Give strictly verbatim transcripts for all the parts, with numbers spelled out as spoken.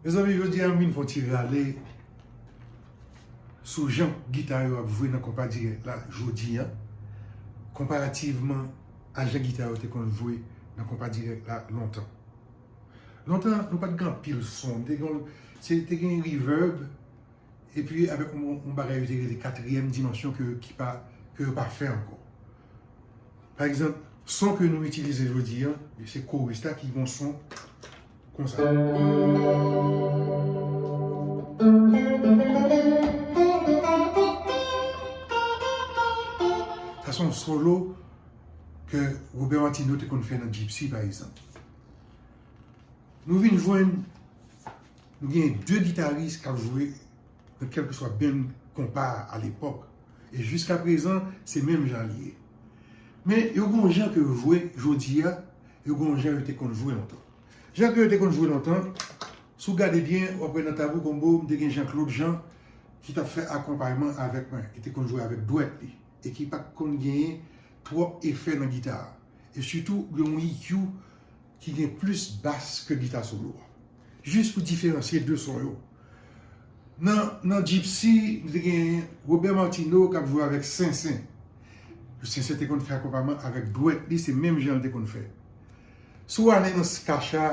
Mezanmi, jodi a m vin fè yon ti rale sou jan gita yo ap jwe nan konpa dirèk la jodi a, konparativman a jan gita yo te konn jwe nan konpa dirèk la lontan. Lontan, nou pa t gen anpil son. Te gen, se, te gen reverb, epi avèk yon, yon bagay yo te rele katriyèm dimansyon ke, ki pa, ke yo pa fè ankò. Pa egzanp, son ke nou itilize jodi a, se koris la ki gen yon son konsa. Sa se yon solo ke Robert Martineau te konn fè nan Gypsy, pa egzanp. Nou vin jwenn, nou gen de gitaris k ap jwe nan kèlkeswa band konpa a lepòk. E jiskaprezan, se menm jan li ye. Men, yo gen yon jan ke yo jwe jodi a, yo gen yon jan yo te konn jwe lontan. Jan ke yo te konn jwe lontan, si w gade byen, w ap wè nan Tabou Combo, m te gen Jean Claude Jean ki t ap fè akonpayman avèk mwen, ki te konn jwe avèk dwèt li, e ki pa t konn genyen twòp efè nan gita a. E sitou, gen yon E Q ki gen plis bas ke gita solo a. Jis pou diferansye de son yo. Nan, nan Gypsy, nou te gen Robert Martineau k ap jwe avèk Sensen. Sensen te konn fè akonpayman avèk dwèt li, se menm jan l te konn fè. Si w ale nan Skacha,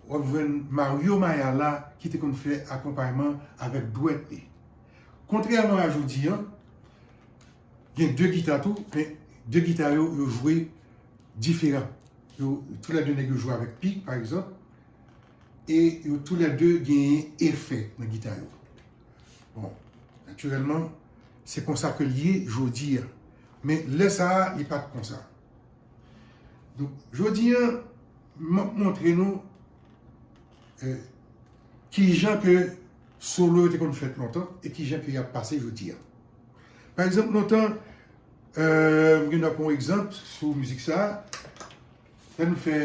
w ap jwenn Mario Mayala ki te konn fè akonpayman avèk dwèt li. Kontrèman a jodi a, gen de gita tou, men de gita yo, yo jwe diferan. Yo, toulède nèg yo jwe avèk pik, pa egzanp, e yo toulède genyen efè nan gita yo. Bon, natirèlman, se konsa ke l ye jodi a. Men lè sa a, li pa t konsa. Donk, jodi a, m ap montre nou, eh, ki jan ke solo yo te konn fèt lontan e ki jan ke y ap pase jodi a. Pa egzanp, lontan, eh, m gen dwa pran yon egzanp sou mizik sa a. Lè nou fè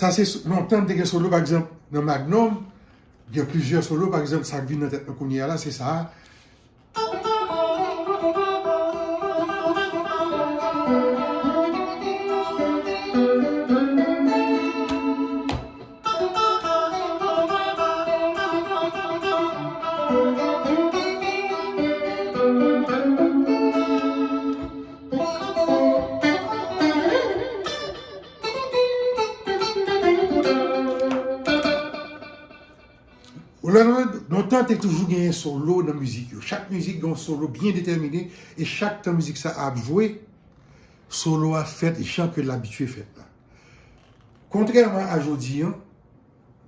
Sa se s-, lontan te gen solo, pa egzanp, nan Magnum, gen plizyè solo, pa egzanp, sa k vin nan tèt mwen kounye a la, se sa a. Lontan te toujou genyen solo nan mizik yo. Chak mizik gen yon solo byen detèmine e chak tan mizik sa ap jwe, solo a fèt jan ke l abitye fèt la. Kontrèman a jodi a,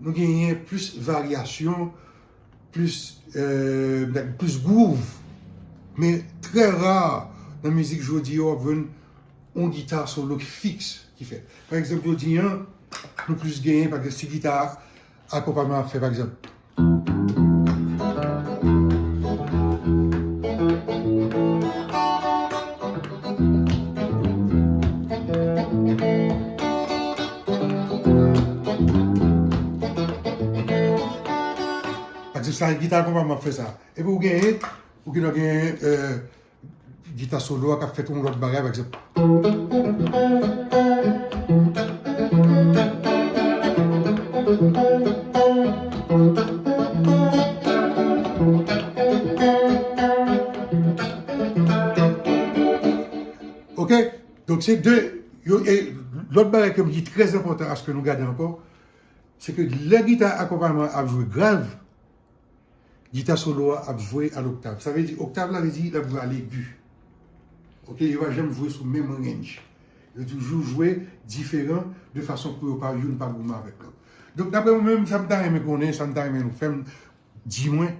nou genyen plis varyasyon, plis, eh, plis groove. Men trè ra nan mizik jodi a w ap jwenn yon gita solo ki fiks ki fèt. Pa egzanp, jodi a, nou plis genyen, pa egzanp, si gita akonpayman ap fè, pa egzanp. Pa egzanp, sa gita akonpayman ap fè sa. Epi ou genyen, ou gen, ou genyen, eh, gita solo a k ap fè yon lòt bagay, pa egzanp. Oke? Donk, se de, yo, e lòt bagay ke m di trè enpòtan aske nou gade ankò, se ke lè gita akonpayman ap jwe grav, gita solo a ap jwe a loktav. Sa vle di, oktav la vle di l ap jwe a legi. Oke, yo pa janm jwe sou menm range. Yo toujou jwe diferan de fason pou yo pa, youn pa goumen avèk lòt. Donk, daprè mwen menm, sa m ta renmen konnen, sa m ta renmen nou fè m, di mwen,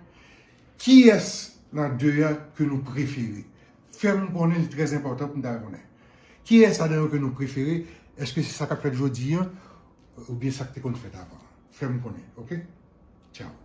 kiyès nan de a ke nou prefere? Fè m konnen, li trè enpòtan pou m ta konnen. Kiyès ladan yo ke nou prefere? Èske se sa k ap fèt jodi a, oubyen sa k te konn fèt avan? Fè m konnen, oke? Tchaw.